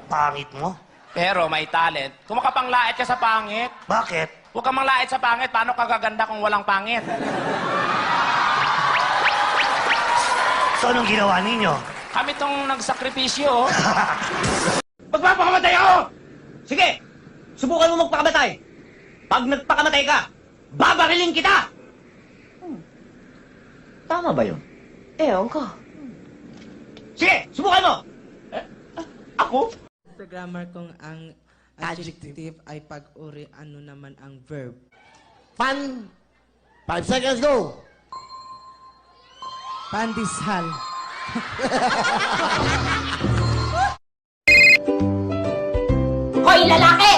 Pangit mo. Pero may talent. Kung makapanglait ka sa pangit, Bakit? Huwag kang manglait sa pangit. Paano ka gaganda kung walang pangit? So, anong ginawa ninyo? Kami tong nagsakripisyo, oh. Magpapakamatay ako! Sige! Subukan mo magpakamatay! Pag nagpakamatay ka, babarilin kita! Tama ba yun? Ewan ko. Sige! Subukan mo! Eh, ako? Sa grammar, kung ang adjective ay pag-uri, ano naman ang verb? Pan. 5 seconds, go. Pandishal. Hoy, lalaki!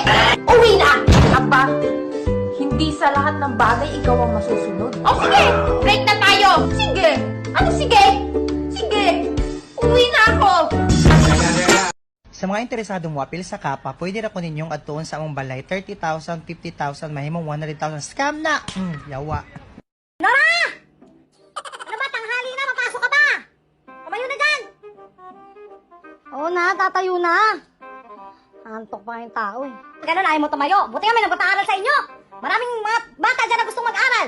Uwi na! Aba, hindi sa lahat ng bagay ikaw ang masusunod. O sige, break na tayo! Sige! Ano sige? Sige! Uwi na ako! Sa mga interesadong wapil sa kapa, pwede ra ko ninyong adtuon sa among balay. 30,000, 50,000, mahimong 100,000. Scam na! Yawa. Nora! Ano ba, tanghali na, mapasok ka ba? Tumayo na dyan! Oo na, tatayo na. Antok pa yung tao eh. Ganun, ayaw mo tumayo. Buti nga may nagpapaaral sa inyo. Maraming mga bata dyan na gustong mag-aral.